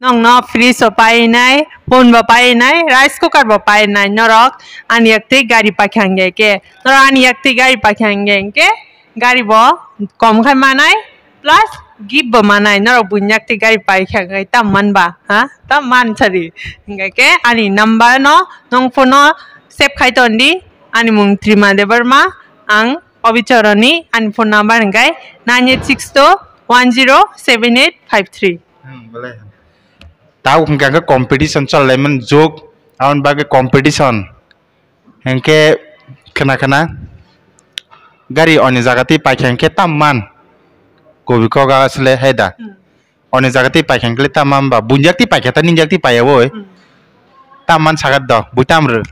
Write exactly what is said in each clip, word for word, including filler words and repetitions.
Nokno fridge bo painai, phone bo painai, rice cooker bo painai, norok ani yaktwi gari paikha hingya khe, norok ani yaktwi gari paikha hingya khe, gari bo kom khai manai, plus gift bo manai, norok buini yaktwi gari paikha hingya tam man ba, ha? Tam man sari. Hingya khe ani number no nong phone no save khai ton di, ani mung Trima Debbarma, ang Obichoroni, ani phone number hingkai nine eight six two one zero seven eight five three. Hmm, belai. Tau hingka khe competition chol laimani jug, aboni bagwi competition. Hingke khna khna gari oni jaga twi paikha hingke tam man. Kobi kok asle hai da. Hmm. Oni jaga twi paikha hingke tam man ba. Bunjak twi paikha ta ninjak twi paiya boi. Hmm. Tam man sagat do, bui tam rw.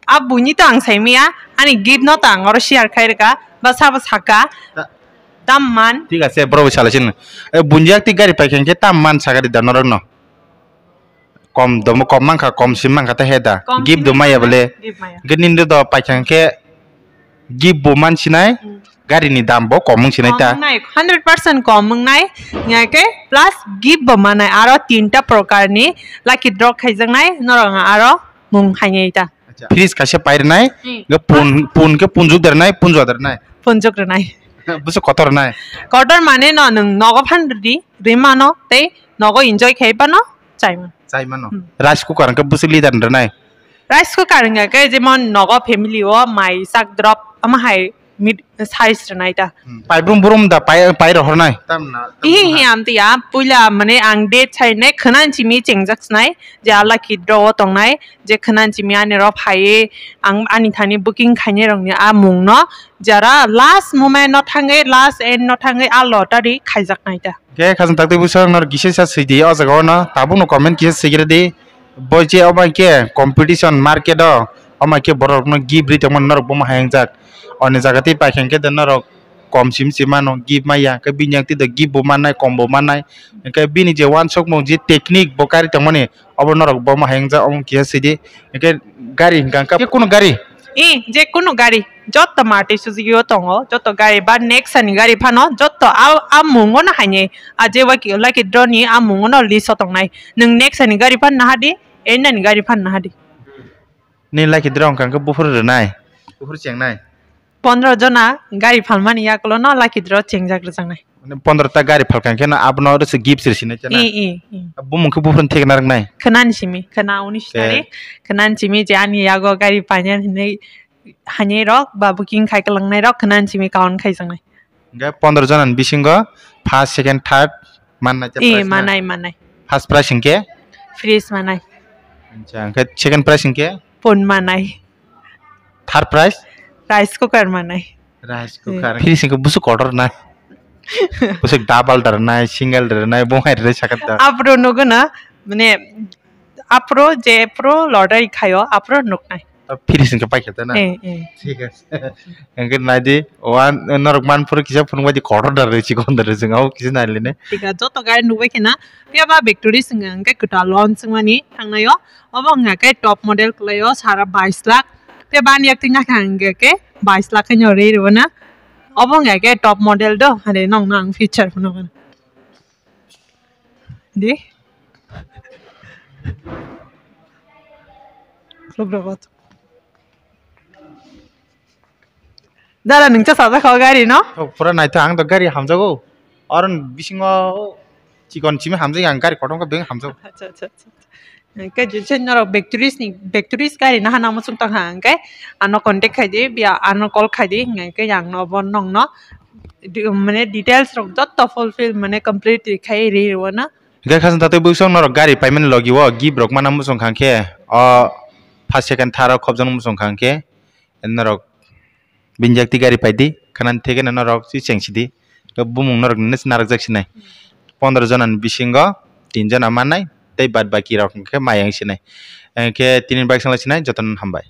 A buini to ang saimaya, ani gift no to ang oro share khai rwkha, ba sabo saka. Ta- Tam man. Thik ase, bro, salai sin. E, bunjak twi gari paikha hingke tam man sagat da norok no. Kom domo, kom mankha, kom sim mankha ta he da. Kom gift sim do maya mankha, bole. Gift maya. Hingke nini do paikha hingke gift bo mansinai, hmm, gari ni dam bo kom wngsinai ta. Kom wngnai, hundred percent kom wngnai, hingke plus gift bo manai, aro tinta prokar ni lucky draw khaijaknai, norok aro mung hainai ta. Acha. Fridge kaisa pai rwnai, hmm, hingke pun, pun ke punjuk da rwnai, punjua da rwnai. Punjuk rwnai. Buso kotor rwnai. Kotor mane no nwng nogo phan rwdi, rwi mano, tei nogo enjoy khai phano chai mano. Chai mano. Hmm. Rice cooker hingke buso leader rwnai. Rice cooker hingka khe jemon nogo family o mai sak drop ama hai mid size rwnai ta. Hmm. Paibrum brum da pai, pai rohornai. Tamna, tamna. Ihi hi amtiya puila mane ang date sainai khwnan simi chengjak snai je a lucky draw o tongnai je khwnan simi ani ro phaiwi ang ani thani booking khainai rokni a mungno jara last moment no thangwi last end no thangwi a lottery khaijaknai ta. Khe khajang takti busa nor gise sa sidi o jaga o no tabuk no comment kisa sigiri di. Bo je omo khe competition market o omo khe borok no gift ri tongmani norok bomo hayang jak. Oni jaga tei paikha khe de norok kom sim sim mano gift maya khe bini yang tei do gift bo mannai kom bo mannai. Khe bini je wansuk mung je technique bo kari tongmani obo norok bomo hayang jak omo kisa sidi. Khe gari hingka khe kunu gari. I je kunu gari. Jotto Maruti Suzuki o tongo, jotto gari ba next ani gari phano jotto a, a mungo no hainai, a je waki lucky draw ni a mungo no list o tongnai. Nwng next ani gari phan naha di, enda ni gari phan naha di. Ni lucky draw wngkha khe buphuru rwnai, buphuru chengnai. Pondro jona gari phalmani yakulo no lucky draw chengjak rwjaknai. Mane pondro ta gari phalkha khe no abono rwse gift rwsinai chana. I, i, i. Bumung khe buphuru thik narwknai. Khwnani simi, khwna unis tarik, khwnani simi je ani yago gari painani hinwi. Hainai rok ba booking khai kwlangnai rok khwnani simi count khaijaknai. Hingke pondro jona ni bisingo first, second, third manna te. Eh, prize na? Manai, manai. First prize hingke? Fridge manai. Acha, hingke second prize hingke? Phone manai. Third prize? Rice cooker manai. Rice cooker. Eh. Fridge hingke busu kotor na. Busu double dar nai, single dar nai, bo hai rai sakat da. Abro nugo na, mane, Aphuru je phuru lottery khaio, aphuru nuknai. Fridge hingke paikha ta na? Eh, eh. Thik ase. Hingke naidi, one, norok manphuru kisa phunukbaidi kotor da rw, chikon da rw, chwng abo kisa nailene. Thik ase, joto gari nukbai khena, phiya ba victory swngkha hingke kwtal loan swngmani thangnaio. Obo wngkha khe top model kwlaio, sara bais lakh. Phiya bani yaktwi nakha hingke khe bais lakh khe nw rw rw na. Obo wngkha khe top model do, hare nokno ang feature phunukgwno. Di. Khuluk rwgo. Dara, nwng cha sajak kha o gari no? Thok, pura naithok, ang to gari hamjago. Oro bisingo chikon simi hamjak, ang gari kotorma beng hamjago. Acha, acha, acha. Hingke je se norok Victories ni, Victories gari no hana muchung tong kha, hingke ano contact khai di, biya ano call khai di, hingke yang no bo nong no, di, mane details rok jotto fulfill mane complete khai ri rw na. Hingke khasing tatwi bwswk norok gari paimani logi o gift rok mana muchung kha, hingke o first, second, third rok khobjak muchung kha, hingke norok binjak ti gari paidi, khanan theke no norok si cheng sidi, bumung norok nini si narwkjak sinai. Pondro jona ni bisingo tin jona mannai, tei bad baki rok hingke mayang sinai. Hingke tini bike sangla sinai, jotono hambai.